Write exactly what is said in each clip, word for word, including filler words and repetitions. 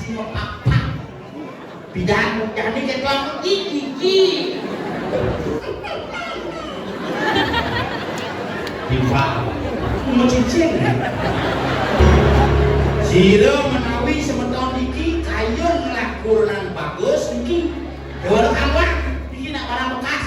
Mepapak. Pidan jani ketok iki, iki. Tiba. Mau cincin. Sira menawi semeton iki kayun nglaku nang bagus iki. Dewa Rekawan, iki nak barang bekas.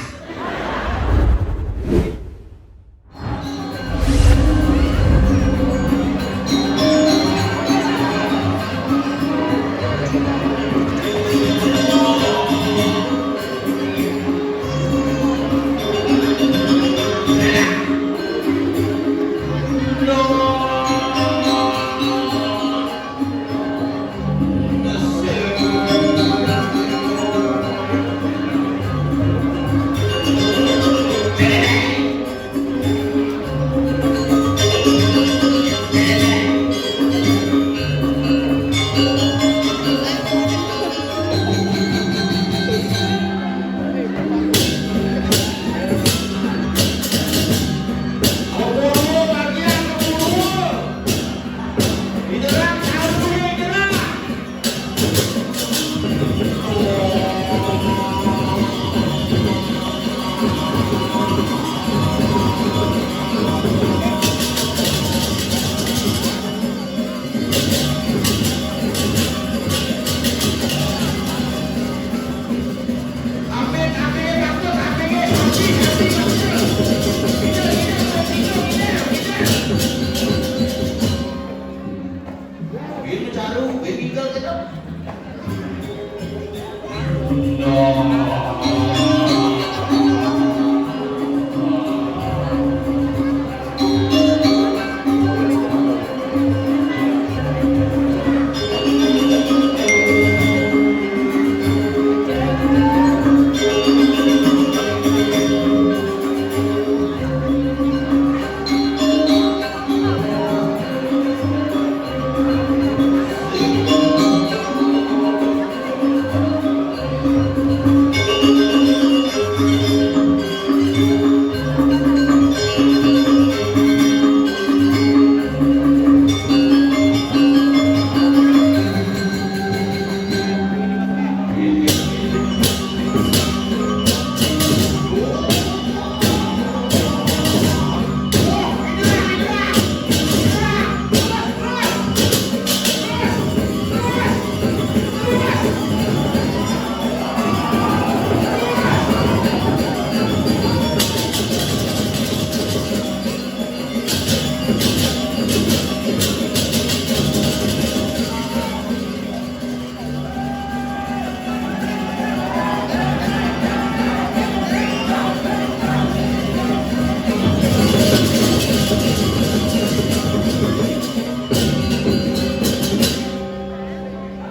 Ini caru, ini tinggal kita.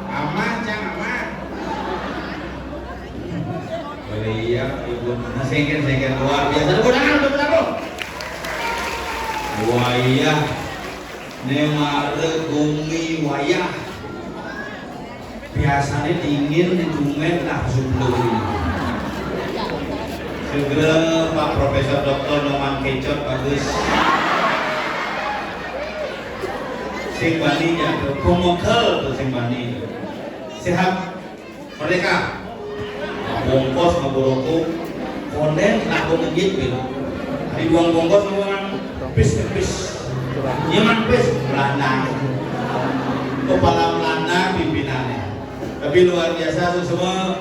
Aman, Cang, aman. Oh iya, ibu. Nah, sengken, sengken luar biasa. Tepuk tangan untuk Prabu. Wayah. Nemare gumi wayah. Biasanya dingin di Dumeh lah sebelum ini. Segera Pak Profesor Doktor Nyoman Kecot bagus. Sing bani ya, pemegel tuh sing bani. Sehat. Merdeka. Bongkos ngaboroku. Konden laku ngejit gitu. Dibuang bongkos ngomong pis pis. Nyaman pis, Belanda. Kepala Belanda pimpinannya. Tapi luar biasa tuh semua.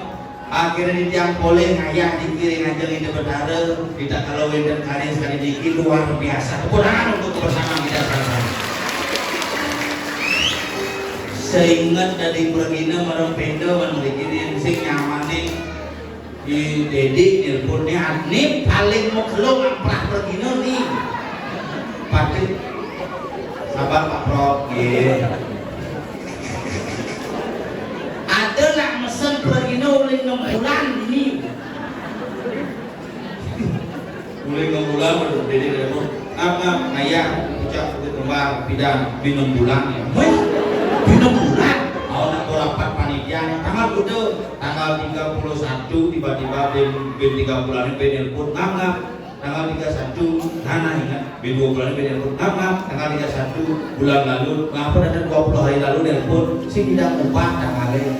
Akhirnya di tiang poleh ngayah dikiring aja di Betara. Kita kalau wenten karya sekali dikit luar biasa. Tepuk tangan untuk kebersamaan kita sekarang. Seingat dari pergina marang penda wan mriki sing nyamane di Dedi nelpon ni, ni paling mau kelo ngamprah pergina ni. Pati sabar Pak Prok, nggih. Ada nak mesen pergina oleh enam bulan ini. Mulai enam bulan baru Dedi telepon. Ngap, ngap, ngayah, ucap ke kembar, pidan, binung bulan ya. Weh, binung bulan. Mau nak rapat panitia, tanggal kuda, tanggal tiga puluh satu tiba-tiba bin, bin tiga bulan bin nelpon, ngap, ngap. Tanggal tiga satu, nah, nah, ingat, B dua puluh B nelpon, ngap, ngap, tanggal tiga satu bulan lalu, ngapa ada dua puluh hari lalu nelpon, sing tidak upah tanggalnya.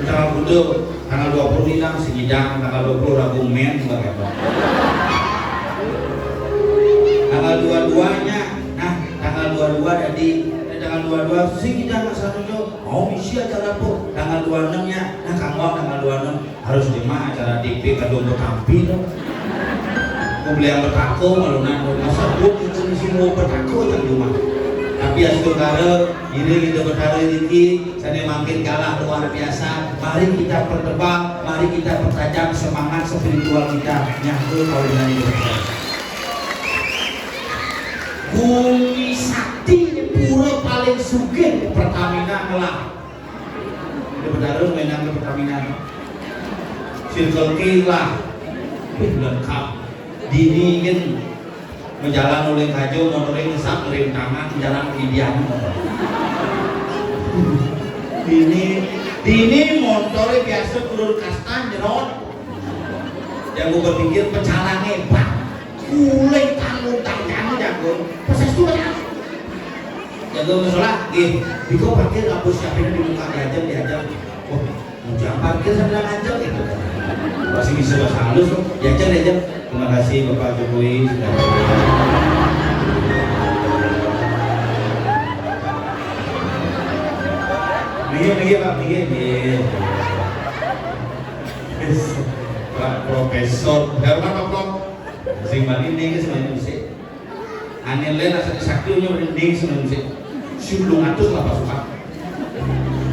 Tanggal putus, tanggal dua puluh hilang, sing tidak, tanggal dua puluh ragu men, bagaimana? Tanggal dua duanya, nah, tanggal dua dua tadi, eh, tanggal dua dua, sing tidak nggak satu tuh, mau isi acara apa? Tanggal dua enam nya, nah, kamu tanggal dua enam, harus jemaah acara D P kadung betampi tuh. Aku beli yang betako malu nang, masa buat itu mesti mau betako yang rumah. Tapi ya saudara, ini kita berharap ini, saya makin galak luar biasa. Mari kita pertebal, mari kita pertajam semangat spiritual kita. Nyambung kalau dengan ini. Bumi Sakti ini pura paling sugih di Pertamina ngelah. Ini benar menang di Pertamina. Circle K lah. Wih, lengkap. Dini kan menjalan oleh kajo, motornya ngesak, ngerem tangan, jalan di diam. Dini, dini motornya biasa turun kasta, nyerot. Yang gue berpikir, pecalang hebat. Kulai tanggung tanggung jago. Proses itu banyak. Jago masalah, gih. Diko parkir kampus siapinnya di muka diajak, diajak. Oh, mau jam parkir sambil ngajak gitu. Masih bisa bahasa halus tuh. Diajak, diajak. Terima kasih Bapak Jokowi sudah. Minggir, minggir, Pak, minggir, minggir. Pak Profesor, hormat, Pak Prof. Sing bani ini, sing bani musik. Aneh lain, asal sakti punya bani ini, sing bani musik. Sebelum atus lah pasukan.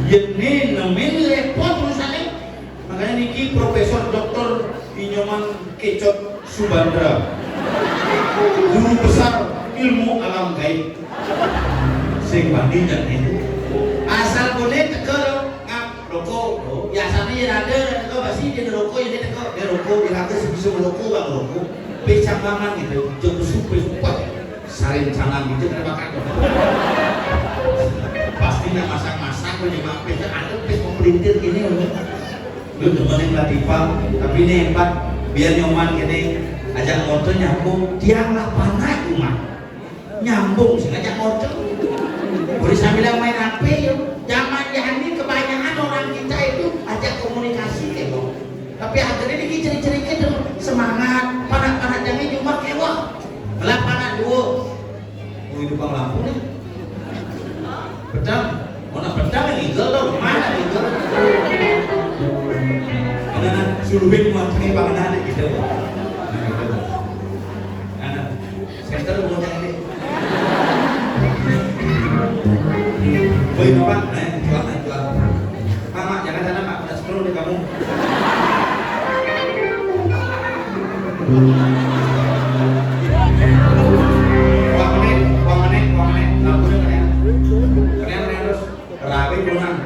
Ini nemen repot urusannya. Makanya niki Profesor Doktor Inyoman Kecot Subandra, guru besar ilmu alam gaib. Sing bani dan itu. Asal boleh teka lo, ngap rokok. Biasanya ya ada, ada teka pasti dia rokok, ya dia teka, dia rokok, dia kata sebisa rokok, bang rokok. Pecah maman gitu, jam supe sumpah. Sarin sana gitu, ada makan. Pastinya masak-masak, punya mampir, ada pes mau pelintir gini, loh. Lu demen yang Latifah, tapi ini hebat. Biar nyoman gini, ajak motor nyambung, tiang lah panas rumah. Nyambung sih, ajak motor. Boleh sambil main H P, yuk. Zaman ini kebanyakan orang kita itu ajak komunikasi, kayak, Bang. Tapi akhirnya ini cerita-cerita tuh semangat, panak-panak jangan cuma kewah. Malah panak dua. Oh, itu Bang Lampung nih. Pedang. Mau nak pedang yang legal dong? Mana legal? Mana nak suluhin mau pakai panganan gitu. Nah, gitu. Mana? Center mau cari. Woi, Bapak, naik, jual, naik, jual. Pak, Mak, jangan sana, Pak. Udah sepuluh nih kamu. Uang menit, uang menit, uang menit. Nggak boleh, kalian. Kalian, kalian terus. Rapi, pulang.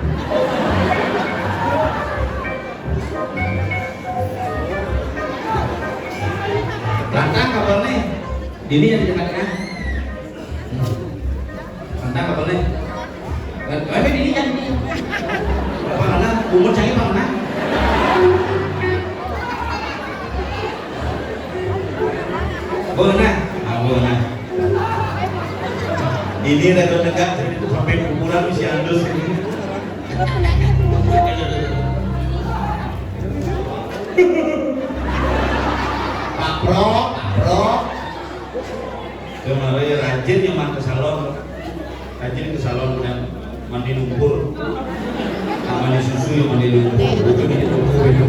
Lantang kapal nih. Ini yang di tengah-tengah. Mantap apa nih? Tapi ini kan ini. Apa mana? Umur saya apa mana? Bona, ah, bona. Ini rada tegak, jadi itu sampai kuburan si Andus ini. Pak Pro, Pak Pro. Kemarin rajin yang main ke salon, rajin ke salon kan mandi lumpur, mandi susu yang mandi lumpur, bukan mandi lumpur itu.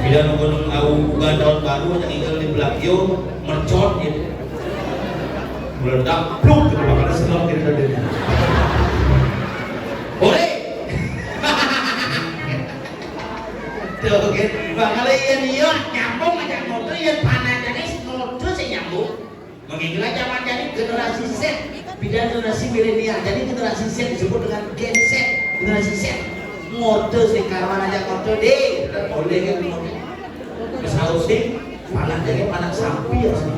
Bila nunggu nunggu bukan tahun baru aja tinggal di Belakio, mercon gitu, meledak, pluk gitu, makanya senang gitu dia. Boleh. Tuh kan, bakal iya dia nyambung aja motor, ya panas aja motor sih nyambung. Mengingat zaman jadi generasi Z, beda generasi milenial. Jadi generasi Z disebut dengan Gen Z, generasi Z. Ngode sing karuan aja ngode deh, oleh kan ngode. Saus sih, panak jadi panak sapi ya sih.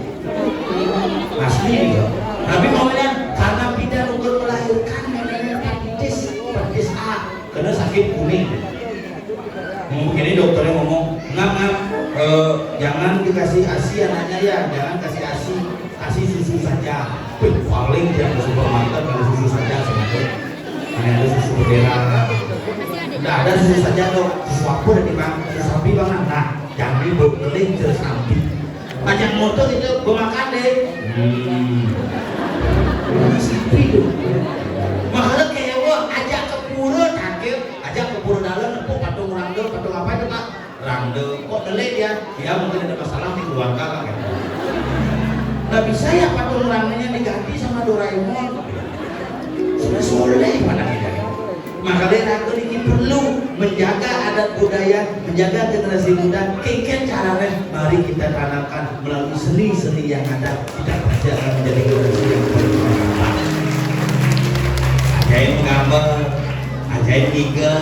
Asli ya. Tapi ngomongnya karena beda ukur melahirkan, namanya hepatitis, hepatitis A, karena sakit kuning. Mungkin ini dokternya ngomong, ngap ngap, eh, Jangan dikasih ASI anaknya ya, jangan kasih ASI, kasih susu saja. Wih, paling dia ke supermarket kalau susu saja sebenarnya. Ini ada susu belerang. Nggak ada susu saja dok. Susu apa tadi bang? Susu sapi bang. Nah, jadi bekeling susu sapi. Macam motor itu bemakan deh. Hmm. Ini sapi tuh. Makanya kayak wah ajak ke pura terakhir, ajak ke pura dalam, patung orang tuh, patung apa itu pak? Rangda. Kok telit ya? Ya mungkin ada masalah di keluarga kan gitu. Nggak bisa ya patung rangdanya diganti sama Doraemon. Sudah soleh mana kita. Makanya rangda ini perlu menjaga adat budaya, menjaga generasi muda. Kengken caranya, mari kita tanamkan melalui seni-seni yang ada. Kita pasti akan menjadi generasi yang paling bermanfaat. Ajaib gambar, ajaib tiga,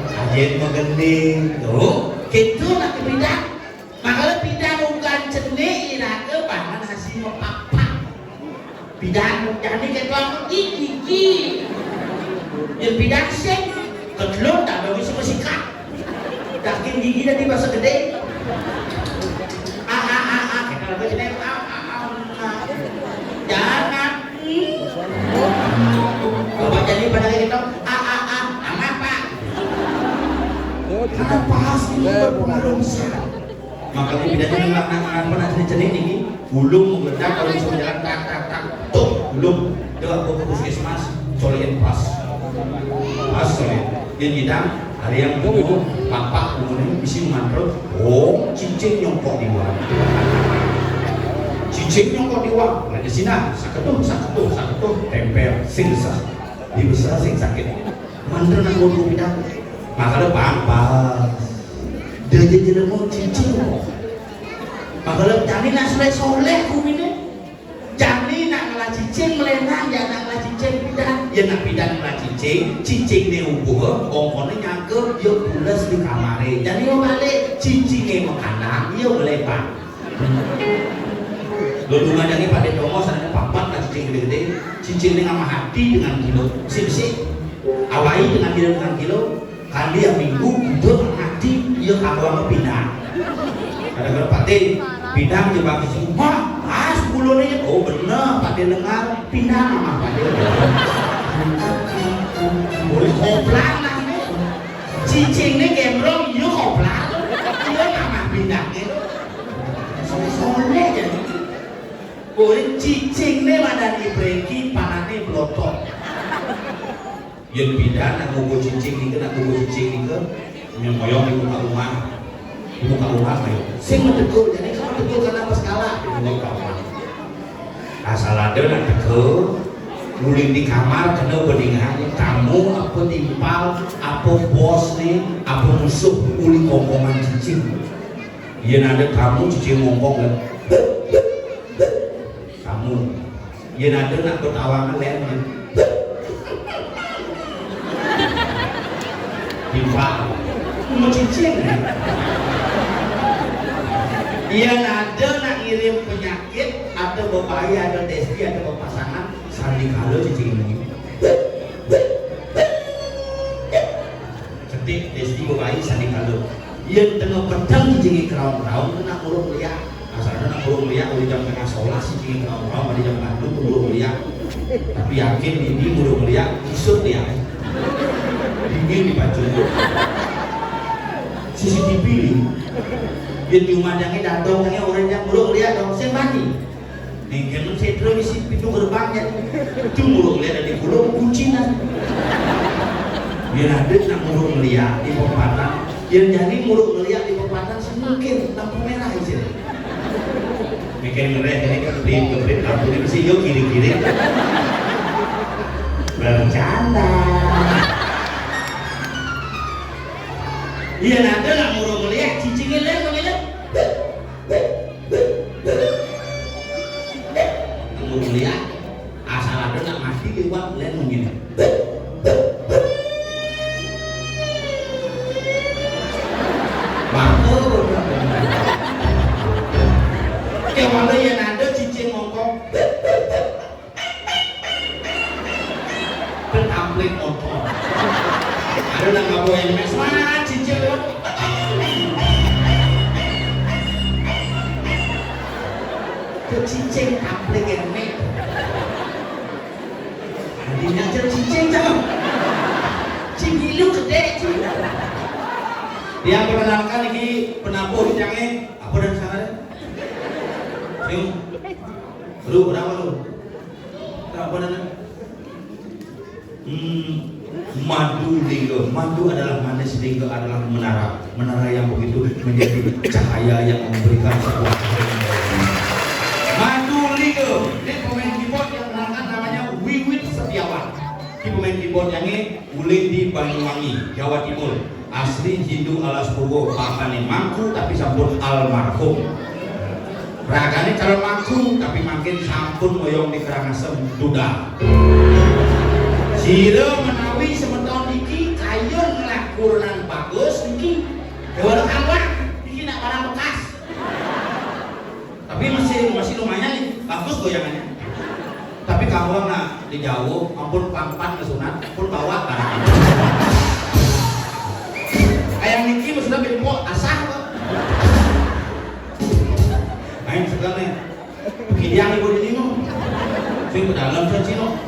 ajaib menggending. Tuh, gitu nak kebidak. Makanya pidang ugan cenik iraga bahan hasil mepapak. Pidang jani ketuang gigi. Yang pidang sing ketelung tak ada bisa mesikat. Dakin gigi tadi bahasa gede. Ah ah ah ah kita lagi cenik ah ah ah ah. Jangan. Bapak jadi pada kita ah ah ah nama apa? Karena pasti berpengaruh besar. Makanya tidak ada nak nak nak nak cenik-cenik ni. Ulung meledak kalau bisa jalan tak tak tak tuh ulung. Dia aku ke puskesmas, colekin pas. Pas colekin. Dia nyidang, ada yang bunyi, papak bunyi, bisi mantra, oh, cicing nyongkok di luar. Cicing nyongkok di luar. Ada sini, saketuh, saketuh, saketuh, tempel, sing sah. Di besar sing sakit. Mantra nak buat kopi dah. Makanya pampas. Dia jadi jelema cicing. Makanya jani nak soleh-soleh kumine. Jani nak ngelah cicing melenang, ya nak ngelah cicing pidan. Ya nak pidan ngelah cicing, cicing ni ubuh, ongkone nyangka, ya pules di kamare. Jani ya balik, cicing ni makanan, ya melebar. Lo rumah jani pada dongo sana papat lah cicing gede-gede. Cicing ni ngamah hati dengan kilo, sip-sip. Awai dengan kilo dengan kilo. Kali yang minggu udah mati ia karuang pindah. Kadang-kadang Pak De pindah je bagi si mah pas bulu ni oh bener Pak De dengar pindah nama Pak De. Boleh koplang lah ini. Cicing ni gembrong ia koplang. Ia nama pindah gitu. Soleh-soleh jadi. Boleh cicing ni ada di breki panah ni belotok. Yen pindah nak ngukur cicing nika, nak ngukur cicing nika, nyemoyong di muka rumah. Di muka rumah saya. Sing metegur, jadi kamu tegur karena apa segala? Di muka rumah. Asal ada nak tegur, nguling di kamar kena bedingan tamu apa timpal apa bos ni apa musuh uli kongkongan cicing. Yen ada tamu cicing ngongkong kan. Tamu. Yen ada nak ketawa ngelen. Timpal. Mau cicing. Yen ada nak ngirim penyakit atau bebayi ada desti atau berpasangan sandi kala cicing ini. Cetik desti bebayi sandi kala. Yen tengah peteng cicinge kraung-kraung kena burung liak. Asalnya nak burung liak uli jam tengah sebelas cicinge kraung-kraung pada jam satu burung liak. Tapi yakin ini burung liak kisut liak. Dingin di pacu. C C T V ni. Yen di rumah jange datang jange orang yang burung liak dong sing mati. Ninggalin sedra misi pintu gerbangnya. Itu murung lihat dari pulau kucinan. Biar ada nak murung lihat di perempatan. Biar jadi murung lihat di perempatan semungkin lampu merah aja. Mikir ngereh ini kebrit kebrit lampu ini mesti yuk kiri kiri. Bercanda. Iya nanti nak murung lihat cicingin lihat menyelet. Temu mulia, asal ada nak mati liwat lain mungkin. Bangko. Kayak mana yang ada cicing ngongkong. Tertamplik motor. Ada nak ngabo yang mes mana cicil. Cicing kaplek emek. Hadinya aja cicing cang. Cing ilu gede cing. Yang perkenalkan ini penabuh cangnya apa dan sana? Sing. Lu berapa lu? Berapa dan? Hmm, madu lingga. Madu adalah manis, lingga adalah menara. Menara yang begitu menjadi cahaya yang memberikan sebuah cahaya. Madu lingga. Ini pemain keyboard yang menangkan namanya Wiwit Setiawan. Ini pemain keyboard yang ini ulin di Banyuwangi, Jawa Timur. Asli Hindu alas Purwo, bapaknya mangku tapi sampun almarhum. Ragane calon mangku, tapi mangkin sampun ngoyong di Karangasem duda. Sira menawi semeton niki kayun ngelakurenan bagus niki. Dewa Rekawang, niki nak barang bekas. Tapi masih, masih lumayan nih, bagus goyangannya. Tapi kamu nak di jauh, ampun pampat ke sunat, pun bawa barang. Kayak niki maksudnya bimpo asah kok. Main sekarang nih. Begini yang ibu ini mau. Sing ke dalam saja no.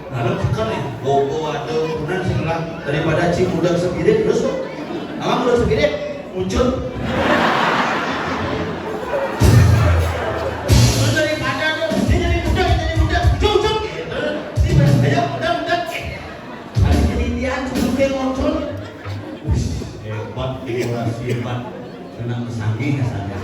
Dalam sekarang nih. Bobo ada kemudian sing lah daripada cing udah sepirit terus kok. Awak udah sepirit muncul. Terus daripada tuh dia jadi muda, jadi muda, muncul muncul gitu. Dia bilang, ayo muda muda. Ada kejadian sebelum dia muncul. Wih, hebat, hebat, hebat. Kena mesangih ya sana.